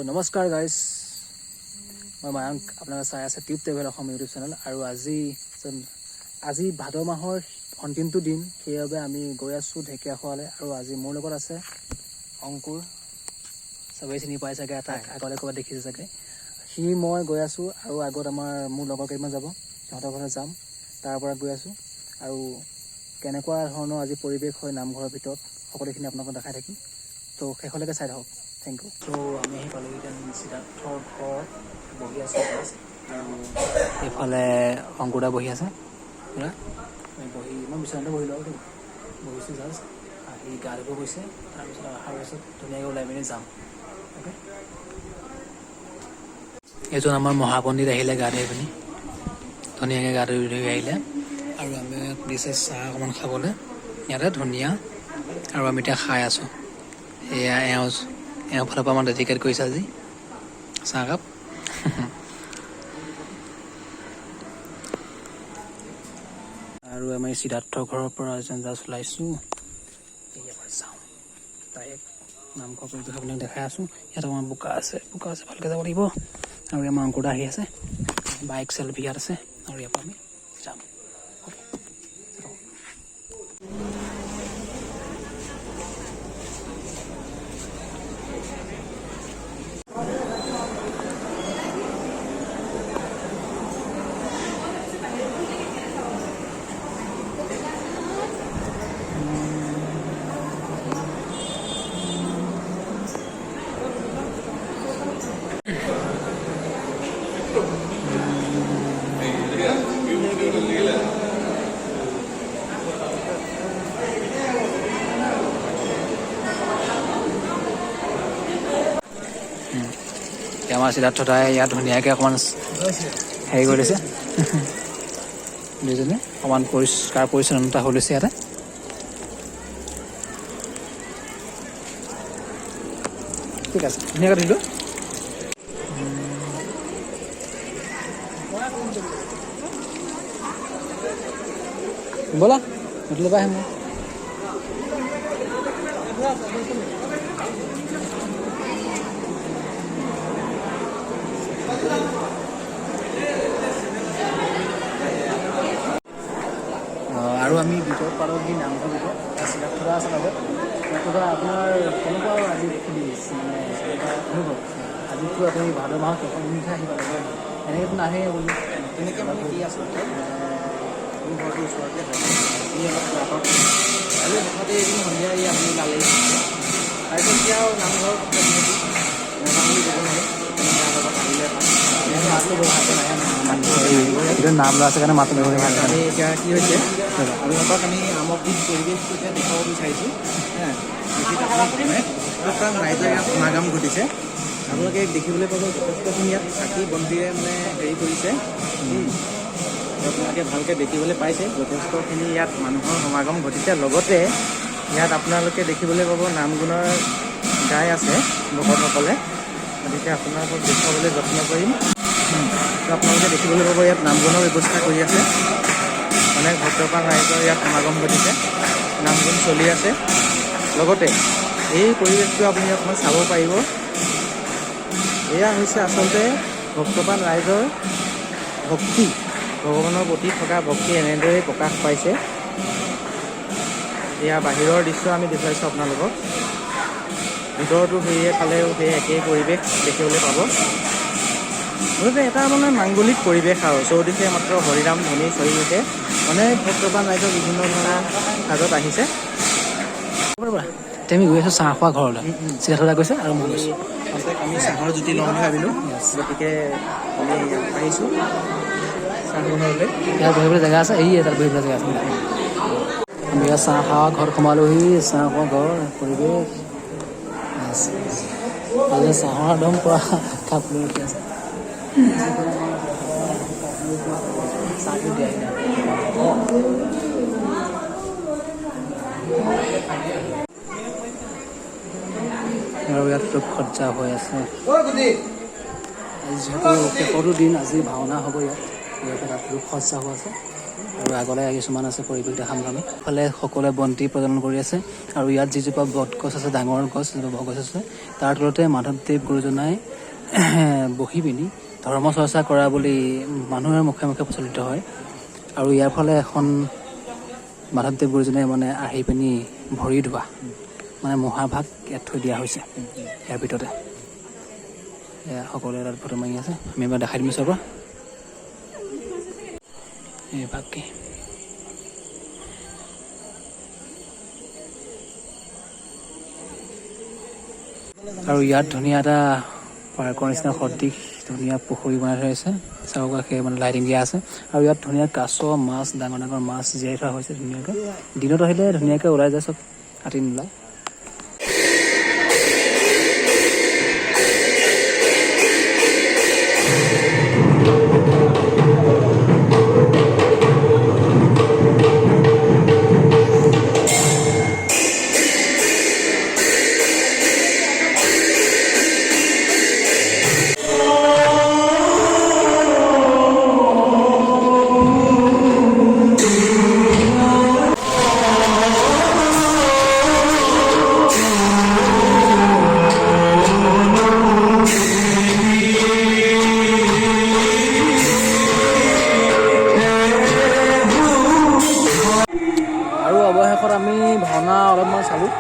নমস্কাৰ গাইজ, মই মায়ংক। আপোনালোকে চাই আছে tube travel Assam YouTube channel. আৰু আজি ভাদ মাহৰ অন্তিমটো দিন, সেইবাবে আমি গৈ আছোঁ ঢেকীয়াখোৱালৈ। আৰু আজি মোৰ লগত আছে অংকুৰ, চবেই চিনি পাই চাগে, তাক আগতে ক'ৰবাত দেখিছে চাগে। সি মই গৈ আছোঁ আৰু আগত আমাৰ মোৰ লগৰ কেইটামান যাব, সিহঁতৰ ঘৰলৈ যাম, তাৰ পৰা গৈ আছোঁ। আৰু কেনেকুৱা ধৰণৰ আজি পৰিৱেশ হয় নামঘৰৰ ভিতৰত, সকলোখিনি আপোনালোকক দেখাই থাকিম। ত' শেষলৈকে চাই থাকক। Thank you. চ' আমি আহি পালোঁ এতিয়া সিদ্ধাৰ্থৰ ঘৰত, বহি আছোঁ জাষ্ট। আৰু এইফালে অংকুৰদা বহি আছে পুৰা। আমি বহি, মই বিচনাতে বহিলোঁ আৰু দেই, বহিছোঁ জাষ্ট। আহি গা ধুব গৈছে, তাৰপিছত অহাৰ পিছত ধুনীয়াকৈ ওলাই মেলি যাম। অ'কে, এইজন আমাৰ মহাপণ্ডিত আহিলে গা ধুই পিনি, ধুনীয়াকৈ গা ধুই ধুই আহিলে। আৰু আমি ইয়াত দিছে চাহ অকণমান খাবলৈ ইয়াতে ধুনীয়া, আৰু আমি এতিয়া খাই আছোঁ। এয়া এওঁ ফালৰ পৰা আমাক ডেডিকেট কৰিছে আজি চাহকাপ। আৰু আমি সিদ্ধাৰ্থ ঘৰৰ পৰা এজন জাষ্ট ওলাইছোঁ, ইয়াৰ পৰা যাওঁ ডাইৰেক্ট নামঘৰ পৰিৱেশ আপোনাক দেখাই আছোঁ। ইয়াত অকণমান বোকা আছে, বোকা আছে, ভালকৈ যাব লাগিব। আৰু আমাৰ অংকুৰদা আহি আছে, বাইক চেল্ফি ইয়াত আছে, আৰু ইয়াৰ পৰা আমি যাম। অ'কে। এতিয়া আমাৰ সিদ্ধাৰ্থ দাই ইয়াত ধুনীয়াকৈ অকণমান হেৰি কৰি লৈছে, দুইজনে অকণমান পৰিষ্কাৰ পৰিচ্ছন্নতা হৈ লৈছে ইয়াতে। ঠিক আছে, ধুনীয়াকৈ ধুলোঁ। ব'লা, হোটেলৰ পৰা আহিম মই। আৰু আমি ভিতৰত পালোঁহি, নামঘৰ ভিতৰত সিদ্ধাৰ্থ দা আছে লগত। সিদ্ধাৰ্থ দা, আপোনাৰ কেনেকুৱা আজি ফিলিংছ, মানে কেনেকুৱা অনুভৱ? আজিতো আপুনি ভাদ মাহৰ শেষৰ দিনতহে আহিব লাগে, এনেকৈতো নাহে আপুনি। তেনেকৈ মানে কি আচলতে, মোৰ ঘৰটো ওচৰতে হয়, এই অলপ আঁতৰত। আৰু হঠাতে এদিন সন্ধিয়া এই আপুনি ওলালেই, তাৰপিছত এতিয়া আৰু নামঘৰত যিহেতু নাযাওঁ বুলি ক'ব নোৱাৰি, তেনেকৈ লগত আহিলে ভাল। মাতটো বৰ ভালকৈ নাহে। এইটো নাম লোৱা আছে কাৰণে মাতটো বৰ ভালকৈ। আমি এতিয়া কি হৈছে, আপোনালোকক আমি সামগ্ৰিক পৰিৱেশটো এতিয়া দেখুৱাব বিচাৰিছোঁ। হা, অনেক ভক্তপ্ৰাণ ৰাইজৰ ইয়াত সমাগম ঘটিছে। আপোনালোকে দেখিবলৈ পাব যথেষ্টখিনি ইয়াত চাকি বন্তিৰে মানে হেৰি কৰিছে। আপোনালোকে ভালকৈ দেখিবলৈ পাইছে, যথেষ্টখিনি ইয়াত মানুহৰ সমাগম ঘটিছে। লগতে ইয়াত আপোনালোকে দেখিবলৈ পাব নাম গুণৰ গাই আছে ভকতসকলে। গতিকে আপোনালোকক দেখুৱাবলৈ যত্ন কৰিম। তো আপোনালোকে দেখিবলৈ পাব ইয়াত নাম গুণৰ ব্যৱস্থা কৰি আছে। অনেক ভক্তপ্ৰাণ ৰাইজৰ ইয়াত সমাগম ঘটিছে, নাম গুণ চলি আছে। লগতে এই পৰিৱেশটো আপুনি অকণমান চাব পাৰিব। এয়া হৈছে আচলতে ভক্তপ্ৰাণ ৰাইজৰ ভক্তি, ভগৱানৰ প্ৰতি থকা ভক্তি এনেদৰেই প্ৰকাশ পাইছে। এয়া বাহিৰৰ দৃশ্য আমি দেখুৱাইছোঁ আপোনালোকক। ভিতৰতো সেয়ে ফালেও সেই একেই পৰিৱেশ দেখিবলৈ পাব। মুঠতে এটা মানে মাংগলিক পৰিৱেশ আৰু চৌদিশে মাত্ৰ হৰিনাম ধ্বনি চলি উঠে। অনেক ভক্তপ্ৰাণ ৰাইজৰ বিভিন্ন ধৰণৰ সাজত আহিছে। ব'লা, এতিয়া আমি গৈ আছোঁ চাহ খোৱা ঘৰলৈ। সিদ্ধাৰ্থ দা গৈছে আৰু মই গৈছোঁ। খন্তেক আমি চাহৰ জুতি ল'ম বুলি ভাবিলোঁ, গতিকে আমি আগবাঢ়িছোঁ চাহ ঘৰলৈ। ইয়াত বহিবলৈ জেগা আছে, এই তাত বহিবলৈ জেগা আছে। আমি ইয়াত চাহ খোৱা ঘৰত সোমালোহি। চাহ খোৱা ঘৰ পৰিৱেশ, আজি চাহৰ একদম পূৰা কাপ লৈ ৰখি আছে। চাহটো দিয়াই নাই। আৰু ইয়াত ৰূপসজ্জা হৈ আছে। আজি যিহেতু শেষৰটো দিন, আজি ভাওনা হ'ব ইয়াত, ইয়াতে তাত ৰূপসজ্জা হৈ আছে। আৰু আগলৈ কিছুমান আছে পৰিৱেশ দেখাম আমি। ইফালে সকলোৱে বন্তি প্ৰজ্বলন কৰি আছে। আৰু ইয়াত যিজোপা বটগছ আছে, ডাঙৰ গছ, যিজোপা বটগছ আছে, তাৰ তলতে মাধৱদেৱ গুৰুজনাই বহি পিনি ধৰ্ম চৰ্চা কৰা বুলি মানুহৰ মুখে মুখে প্ৰচলিত হয়। আৰু ইয়াৰ ফালে এখন মাধৱদেৱ গুৰুজনাই মানে আহি পিনি ভৰি ধোৱা মানে মহাভাগ ইয়াত থৈ দিয়া হৈছে ইয়াৰ ভিতৰতে। এয়া সকলোৱে তাত ফটো মাৰি আছে। আমি এবাৰ দেখাই দিম ওচৰৰ পৰা এই ভাগকি। আৰু ইয়াত ধুনীয়া এটা পাৰ্কৰ নিচিনা সদৃশ ধুনীয়া পুখুৰী বনাই থৈ আছে, চাৰিওকাষে মানে লাইটিং দিয়া আছে। আৰু ইয়াত ধুনীয়া কাছ, মাছ, ডাঙৰ ডাঙৰ মাছ জীয়াই থোৱা হৈছে ধুনীয়াকৈ। দিনত আহিলে ধুনীয়াকৈ ওলাই যায় চব, ৰাতি নোলায়। আৰু অৱশেষত আমি ভাওনা অলপমান চালোঁ।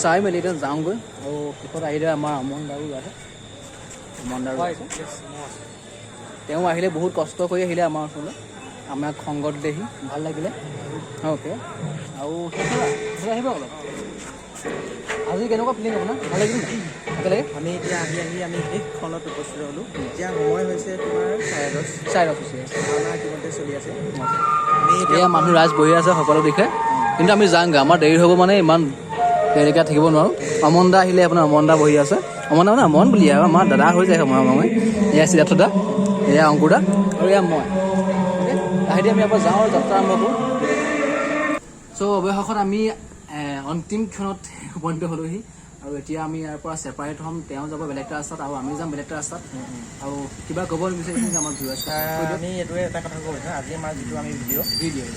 চাই মেলি এতিয়া যাওঁগৈ। আৰু শেষত আহিলে আমাৰ অমন দাৰো ইয়াতে, অমন দাৰো আছে। তেওঁ আহিলে, বহুত কষ্ট কৰি আহিলে আমাৰ ওচৰলৈ, আমাক সংগত দিলেহি, ভাল লাগিলে। অ'কে, আৰু শেষত আহিব অলপ। আজি কেনেকুৱা ফিলিং আপোনাৰ? ভাল লাগিল নাই একেলগে? আমি এতিয়া আহি আহি আমি শেষ ক্ষণত উপস্থিত হ'লোঁ। এতিয়া সময় হৈছে তোমাৰ 10:30। 10:30 হৈছে। ভাওনা ইতিমধ্যে চলি আছে। আমি এতিয়া এয়া মানুহ ৰাইজ বহি আছে সকলো দিশে, কিন্তু আমি যাওঁগৈ, আমাৰ দেৰি হ'ব। মানে ইমান দেৰিকৈ থাকিব নোৱাৰোঁ। অমন দা আহিলে, আপোনাৰ অমন দা বহি আছে। অমন দা মানে অমন বুলি আৰু আমাৰ দাদা হৈ যায় সময় সময়। এয়া সিদ্ধাৰ্থ দা, এয়া অংকুৰ দা আৰু এয়া মই। লাহে আমি আকৌ যাওঁ আৰু যাত্ৰা আৰম্ভ কৰোঁ। চ' অৱশেষত আমি অন্তিম ক্ষণত উপনীত হ'লোহি আৰু এতিয়া আমি ইয়াৰ পৰা ছেপাৰেট হ'ম। তেওঁ যাব বেলেগ এটা ৰাস্তাত আৰু আমি যাম বেলেগ এটা ৰাস্তাত। আৰু কিবা ক'ব বিচাৰিছে নেকি আমাৰ ভিউৱাৰ্ছ? আমি এইটোৱে এটা কথা ক'ব বিচাৰোঁ, আজি আমাৰ যিটো আমি ভিডিঅ' ভিডিঅ'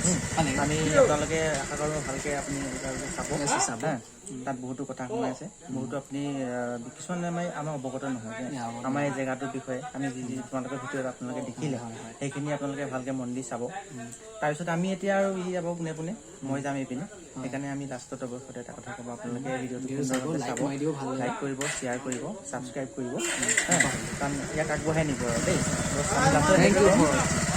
আমি আপোনালোকে আশা কৰোঁ ভালকে আপুনি আপোনালোকে চাব। Yes, চাব। হা, তাত বহুতো কথা সোমাই আছে, বহুতো আপুনি কিছুমান আমাৰ অৱগত নহয় যে অৱগত। আমাৰ এই জেগাটোৰ বিষয়ে আমি যি যি তোমালোকৰ ভিডিঅ'ত আপোনালোকে দেখিলে, সেইখিনি আপোনালোকে ভালকে মন দি চাব। তাৰপিছত আমি এতিয়া আৰু ই যাব পোনে পোনে, মই যাম এইপিনে। সেইকাৰণে আমি লাষ্টত অৱশ্যে এটা কথা ক'ব, আপোনালোকে ভিডিঅ'টো সুন্দৰভাৱে লাইক চাব, মাৰি দিব, ভাল লাগে। লাইক কৰিব, শ্বেয়াৰ কৰিব, ছাবস্ক্ৰাইব কৰিব, হা, কাৰণ ইয়াক আগবঢ়াই নিব আৰু দেই। আমি লাষ্টত thank U. এনেকৈ ক'ম।